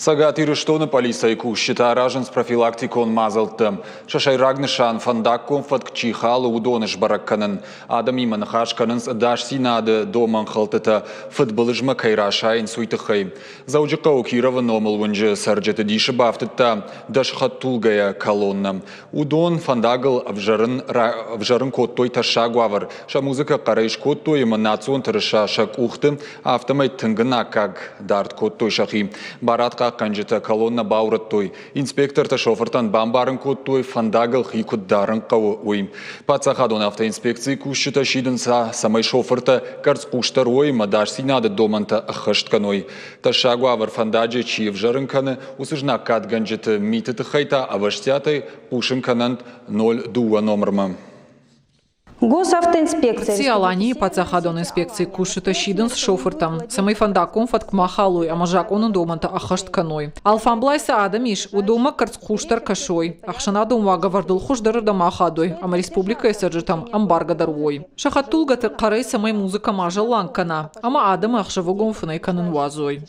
Цӕгат Ирыстоны пъӕлицӕйы кусджытӕ аразынц профилактикон мадзӕлттӕ. Сӕ сӕйраг нысан фӕндаггон фӕтк чи халы, уыдоны сбӕрӕг кӕнын. Адӕмимӕ ныхас кӕнынц ӕдасдзинады домӕнхӕлдтытӕ фыдбылызмӕ кӕй расайынц, уый тыххӕй. Дзӕуджыхъӕуы Кировы номыл уынджы цӕрджыты дисы бафтыдта дӕсхӕдтулгӕйӕ колоннӕ. Уыдон фӕндагыл ӕвзӕрын кодтой тӕссаг уавӕр. Сӕ музыкӕ хъӕрӕй скодтой ӕмӕ национ тырыса сӕ къухты, афтӕмӕй тынг ӕнаккаг дард кодтой сӕхи. Барадхъахъхъӕнджытӕ колоннӕ баурӕдтой. Инспектортӕ шофыртӕн бамбарын кодтой, фӕндагыл хи куыд дарын хъӕуы, уый. Паддзахадон автоинспекцийы кусджытӕ сидынц, цӕмӕй шофыртӕ къӕрцхъусдӕр уой ӕмӕ ӕдасдзинады домӕнтӕ ӕххӕст кӕной. Тӕссаг уавӕр фӕндаджы чи ӕвзӕрын кӕны, уыцы знаггадгӕнджыты миты тыххӕй та ӕвӕстиатӕй хъусын кӕнӕнт 02 номырмӕ. Госавтоинспекция РЦИ-Аланийы паддзахадон инспекцийы кусджытӕ сидынц шофыртӕм, цӕмӕй фӕндаггон фӕтк ма халой ӕмӕ закъоны домӕнтӕ ӕххӕст кӕной. Алфамблай цы адӕм ис, уыдонмӕ къӕрцхъусдӕр кӕсой, ӕхсӕнадон уагӕвӕрдыл хуыздӕрырдӕм ахадой ӕмӕ республикӕйы цӕрджытӕм ӕмбаргӕдӕр уой. Сӕ хӕдтулгӕты хъӕрӕй цӕмӕй музыкӕ ма зӕлланг кӕна ӕмӕ адӕмы ӕхсӕвыгон фынӕй кӕнын уадзой.